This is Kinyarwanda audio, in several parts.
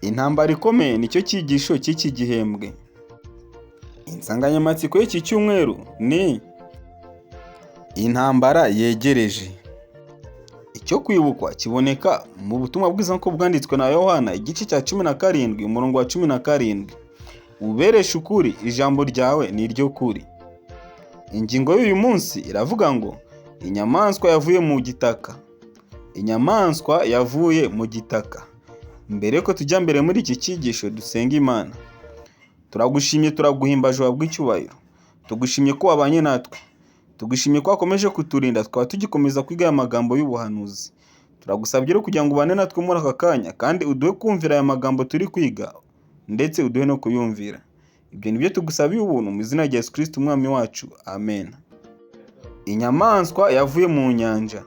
Intambara ikomeye nicyo cyigisho cy'iki gihembwe. Insanganyamatsiko y'iki cyumweru ni intambara yegereje. Icyo kwibukwa kiboneka mu butumwa bwiza nk'uko bwanditswe na Yohana, igice cya 17, umurongo wa 17: "Ubereshe ukuri, ijambo ryawe ni ryo kuri." Ingingo y'uyu munsi iravuga ngo: "Inyamaswa yavuye mu gitaka." Inyamaswa yavuye mu gitaka. Mbere yuko tujya mbere muri iki cyigisho, dusenga Imana. Turagushimye, turaguhimbaje, uhabwe icyubahiro. Tugushimye ko wabanye natwe, tugushimye ko wakomeje kuturinda, tukaba tugikomeza kwiga aya magambo y'ubuhanuzi. Turagusabye rero kugira ngo ubane natwe muri aka kanya, kandi uduhe kumvira aya magambo turi kwiga, ndetse uduhe no kuyumvira. Ibyo ni byo tugusabiye ubuntu mu izina rya Yesu Kristo Umwami wacu, amen. Inyamaswa yavuye mu nyanja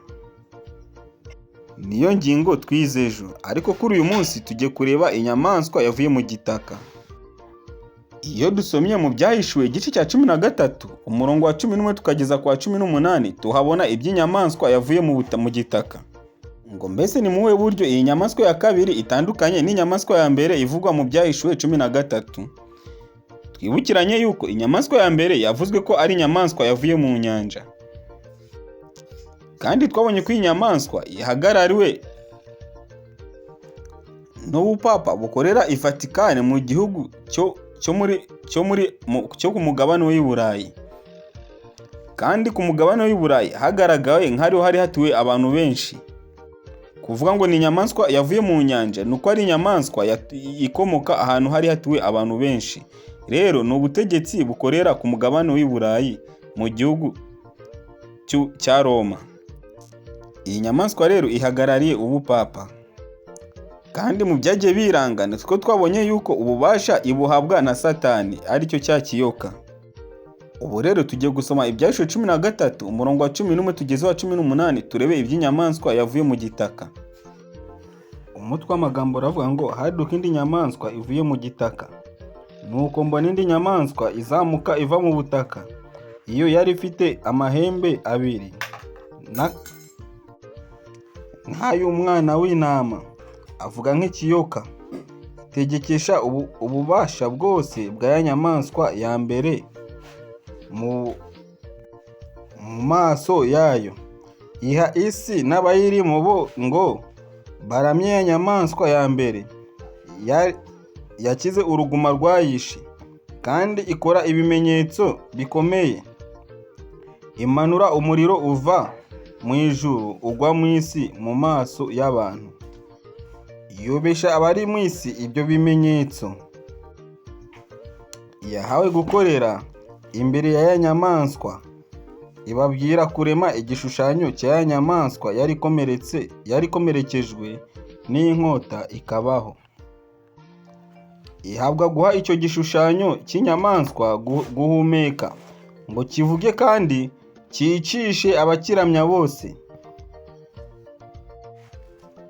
niyo ngingo twize ejo, ariko kuri uyu munsi tugiye kureba inyamaswa yavuye mu gitaka. Iyo dusomye mu Byahishuwe igice cya 13, umurongo wa 11 tukageza ku wa 18, tuhabona iby'inyamaswa yavuye mu gitaka. Ngo mbese ni mu buhe buryo iyi nyamaswa ya kabiri itandukanye n'inyamaswa ya mbere ivugwa mu Byahishuwe 13? Twibukiranye yuko inyamaswa ya mbere yavuzwe ko ari inyamaswa yavuye mu nyanja, kandi twabonye ko iyi nyamaswa ihagarariwe n'ubupapa bukorera i Vatikani mu gihugu cyo ku mugabane w'i Burayi. Kandi ku mugabane w'i Burayi hagaragaye nk'ariho hari hatuwe abantu benshi. Kuvuga ngo ni inyamaswa yavuye mu nyanja ni uko ari inyamaswa ikomoka ahantu hari hatuwe abantu benshi. Rero ni ubutegetsi bukorera ku mugabane w'i Burayi mu gihugu cya Roma. Iyi nyamaswa rero ihagarariye ubupapa. Kandi mu byagiye biranga two twabonye yuko ububasha ibuhabwa na Satani, aricyo cya kiyoka. Ubu rero tugiye gusoma Ibyahishuwe 13, umurongo wa 11 tugeze wa 18, turebe iby'inyamaswa yavuye mu gitaka. Umutwe w'amagambo uravuga ngo: "Haduka indi nyamaswa ivuye mu gitaka." Nuko mbona indi nyamaswa izamuka iva mu butaka. Iyo yari ifite amahembe abiri nk'ay'umwana w'intama, avuga nk'ikiyoka. Itegekesha ububasha bwose bwa ya nyamaswa ya mbere mu maso yayo. Iha isi n'abayirimo bo ngo baramye ya nyamaswa ya mbere yakize uruguma rwayishe. Kandi ikora ibimenyetso bikomeye, imanura umuriro uva mu ijuru ugwa mu isi mu maso y'abantu. Iyobesha abari mu isi ibyo bimenyetso yahawe gukorera imbere ya ya nyamaswa, ibabwira kurema igishushanyo cya ya nyamaswa yari ikomerekejwe n'inkota ikabaho. Ihabwa guha icyo gishushanyo cy'inyamaswa guhumeka ngo kivuge kandi cyicishe abakiramya bose.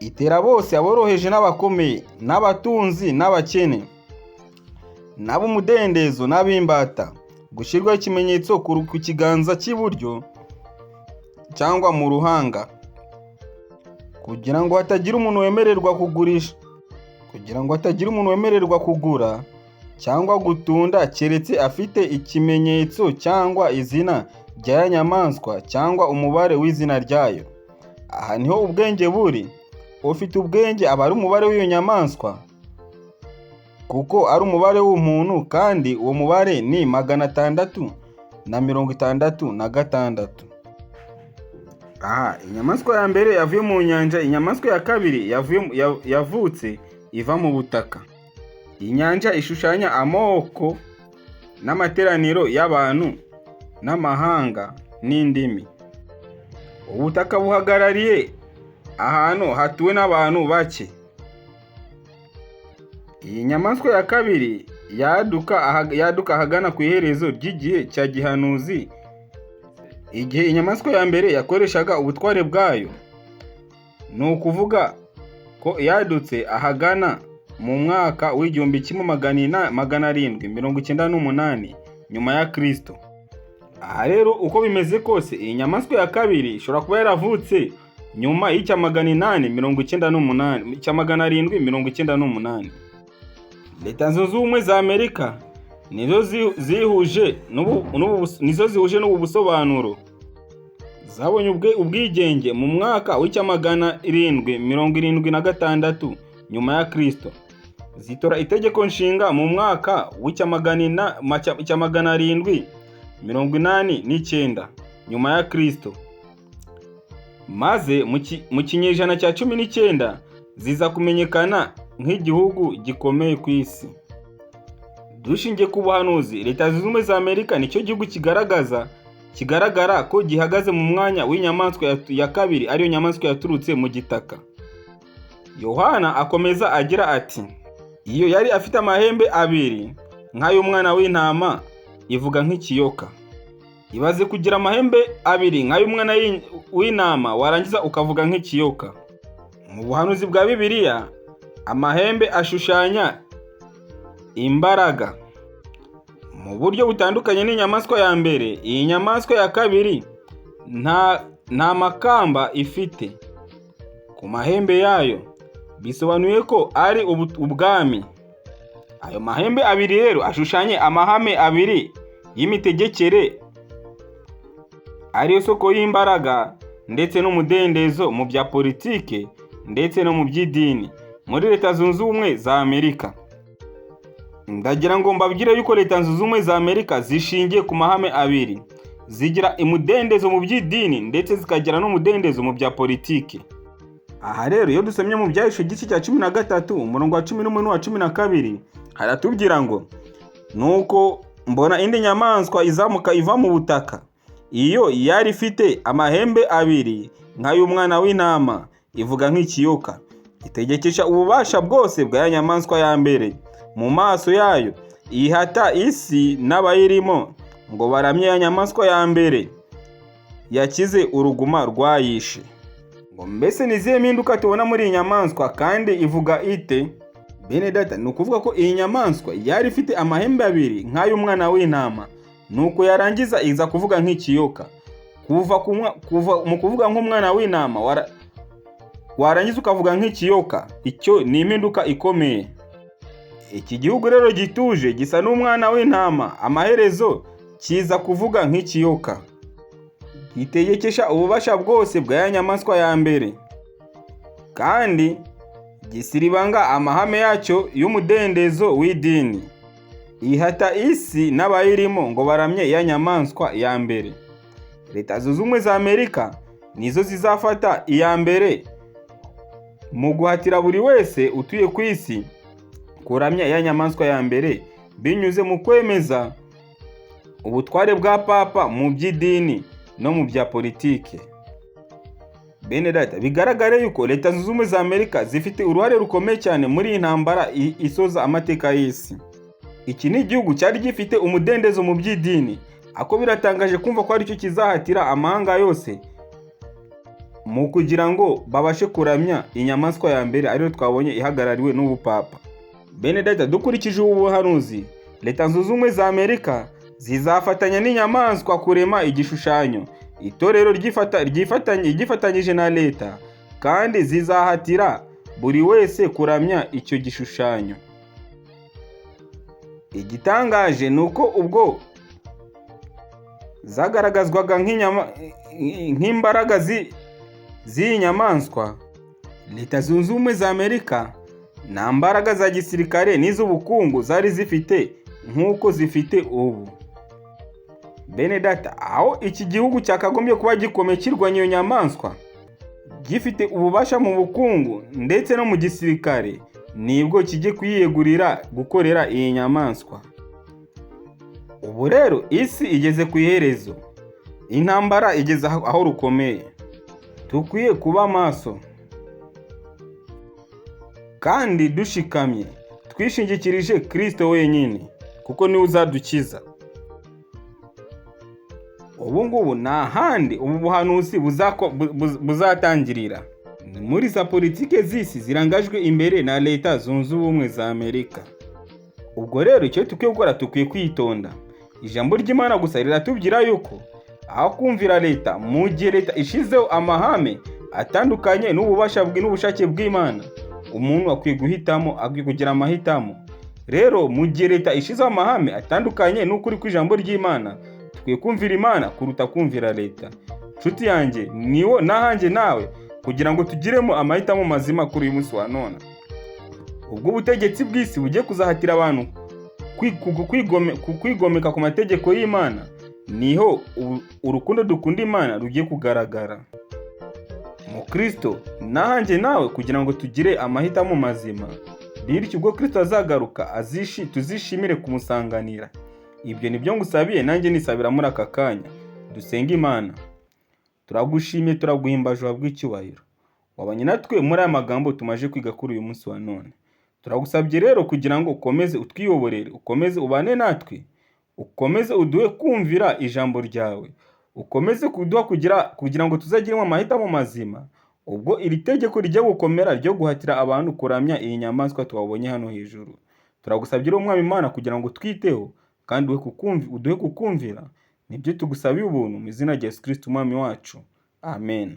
Itera bose, aboroheje n'abakomeye, n'abatunzi n'abakene, n'ab'umudendezo n'ab'imbata, gushyirwaho ikimenyetso ku kiganza cy'iburyo cyangwa mu ruhanga, kugira ngo hatagira umuntu wemererwa kugurisha, kugira ngo hatagira umuntu wemererwa kugura cyangwa gutunda, keretse afite ikimenyetso cyangwa izina rya ya nyamaswa cyangwa umubare w'izina ryayo. Aha niho ubwenge buri. Ufite ubwenge aba ari umubare w'iyo nyamaswa, kuko ari umubare w'umuntu, kandi uwo mubare ni 666. Aha inyamaswa ya mbere yavuye mu nyanja, inyamaswa ya kabiri yavutse iva mu butaka. Inyanja ishushanya amoko n'amateraniro y'abantu n'amahanga n'indimi. Ubutaka buhagarariye ahantu hatuwe n'abantu bake. Iyi nyamaswa ya kabiri yaduka ahagana ku iherezo ry'igihe cya gihanuzi, igihe inyamaswa ya mbere yakoreshaga ubutware bwayo. Ni ukuvuga ko yadutse ahagana mu mwaka w'1798 nyuma ya Kristo. Aha rero, uko bimeze kose, iyi nyamaswa ya kabiri ishobora kuba yaravutse nyuma y'icya 898, icya 798. Leta Zunze Ubumwe za Amerika nizo zihuje nizo zihuje n'ubu busobanuro. Zabonye ubwigenge mu mwaka w'1776 nyuma ya Kristo, zitora itegeko nshinga mu mwaka w'789 nyuma ya Kristo, maze mu kinyejana cya 19 ziza kumenyekana nk'igihugu gikomeye ku isi. Dushingiye ku buhanuzi, Leta Zunze Ubumwe za Amerika nicyo gihugu kigaragara ko gihagaze mu mwanya w'inyamaswa ya kabiri, ariyo nyamaswa yaturutse mu gitaka. Yohana akomeza agira ati: "Iyo yari afite amahembe abiri nk'ay'umwana w'intama, ivuga nk'ikiyoka." Ibaze kugira amahembe abiri nk'ay'umwana w'intama, warangiza ukavuga nk'ikiyoka. Mu buhanuzi bwa Bibiliya, amahembe ashushanya imbaraga. Mu buryo butandukanye n'inyamaswa ya mbere, iyi nyamaswa ya kabiri nta makamba ifite ku mahembe yayo, bisobanuye ko ari ubwami. Ayo mahembe abiri rero ashushanye amahame abiri y'imitegekere, ariyo soko y'imbaraga ndetse n'umudendezo mu bya politike ndetse no mu by'idini muri Leta Zunze Ubumwe za Amerika. Ndagira ngo mbabwire yuko Leta Zunze Ubumwe za Amerika zishingiye ku mahame abiri: zigira umudendezo mu by'idini ndetse zikagira n'umudendezo mu bya politike. Aha rero, iyo dusomye mu Byahishuwe igice cya 13, umurongo wa 11 n'uwa 12, haratubwira ngo: "Nuko mbona indi nyamaswa izamuka iva mu butaka. Iyo yari ifite amahembe abiri nk'ay'umwana w'intama, ivuga nk'ikiyoka. Itegekesha ububasha bwose bwa ya nyamaswa ya mbere mu maso yayo, ihata isi n'abayirimo ngo baramye ya nyamaswa ya mbere yakize uruguma rwayishe." Ngo mbese ni izihe mpinduka tubona muri iyi nyamaswa, kandi ivuga ite? Bene data, ni ukuvuga ko iyi nyamaswa yari ifite amahembe abiri nk'ay'umwana w'intama, nuko yarangiza iza kuvuga nk'ikiyoka. Kuva mu kuvuga nk'umwana w'intama, warangiza ukavuga nk'ikiyoka, icyo ni impinduka ikomeye. Iki gihugu rero gituje gisa n'umwana w'intama, amaherezo kiza kuvuga nk'ikiyoka. Gitegekesha ububasha bwose bwa ya nyamaswa ya mbere, kandi gisiribanga amahame yacyo y'umudendezo w'idini. Ihata isi n'abayirimo ngo baramye ya nyamaswa ya mbere. Leta Zunze Ubumwe za Amerika nizo zizafata iya mbere mu guhatira buri wese utuye ku isi kuramya ya nyamaswa ya mbere, binyuze mu kwemeza ubutware bwa papa mu by'idini no mu bya politike. Bene data, bigaragare yuko Leta Zunze Ubumwe za Amerika zifite uruhare rukomeye cyane muri iyi ntambara isoza amateka y'isi. Iki ni igihugu cyari gifite umudendezo mu by'idini, ako biratangaje kumva ko aricyo kizahatira amahanga yose mu kugira ngo babashe kuramya inyamaswa ya mbere, ariyo twabonye ihagarariwe n'ubupapa. Bene data, dukurikije ubu buhanuzi, Leta Zunze Ubumwe za Amerika zizafatanya n'inyamaswa kurema igishushanyo, itorero ryifatanyije na leta, kandi zizahatira buri wese kuramya icyo gishushanyo. Igitangaje ni uko ubwo zagaragazwaga nk'imbaraga z'iyi nyamaswa, Leta Zunze Ubumwe za Amerika nta mbaraga za gisirikare n'iz'ubukungu zari zifite nk'uko zifite ubu. Bene data, aho iki gihugu cyakagombye kuba gikomeye kirwanya iyo nyamaswa, gifite ububasha mu bukungu ndetse no mu gisirikare, nibwo kijye kwiyegurira gukorera iyi nyamaswa. Ubu rero isi igeze ku iherezo, intambara igeze aho rukomeye. Dukwiye kuba maso kandi dushikamye, twishingikirije Kristo wenyine, kuko niwe uzadukiza. Ubu ngubu nta handi ubu buhanuzi buzatangirira, ni muri za politike z'isi zirangajwe imbere na Leta Zunze Ubumwe za Amerika. Ubwo rero icyo dukwiye gukora, dukwiye kwitonda. Ijambo ry'Imana gusa riratubwira yuko aho kumvira leta, mu gihe leta ishizeho amahame atandukanye n'ububasha n'ubushake bw'Imana, umuntu akwiye guhitamo, akwiye kugira amahitamo. Rero mu gihe leta ishizeho amahame atandukanye n'ukuri kw'ijambo ry'Imana, dukwiye kumvira Imana kuruta kumvira leta. Nshuti yanjye, niwo nahanjye nawe kugira ngo tugiremo amahitamo mazima kuri uyu munsi wa none. Ubwo ubutegetsi bw'isi bugiye kuzahatira abantu kwigomeka ku mategeko y'Imana, niho urukundo dukunda Imana rugiye kugaragara. Mukristo, nahanjye nawe kugira ngo tugire amahitamo mazima, bityo ubwo Kristo azagaruka tuzishimire kumusanganira. Ibyo nibyo ngusabiye nanjye nisabira muri aka kanya. Dusenge Imana. Turagushimiye, turaguhimbaje, uhabwe icyubahiro. Wabanye natwe muri aya magambo tumaze kwiga kuri uyu munsi wa none. Turagusabye rero kugira ngo ukomeze utwiyoborere, ukomeze ubane natwe, ukomeze uduhe kumvira ijambo ryawe, ukomeze kuduha kugira ngo tuzagiremo amahitamo mazima, ubwo iri tegeko rijya gukomera ryo guhatira abantu kuramya iyi nyamaswa twabonye hano hejuru. Turagusabye rero Umwami Imana kugira ngo twiteho kandi uduhe kukumvira. Nibyo tugusabiye ubuntu mu izina rya Yesu Kristo Umwami wacu. Amen.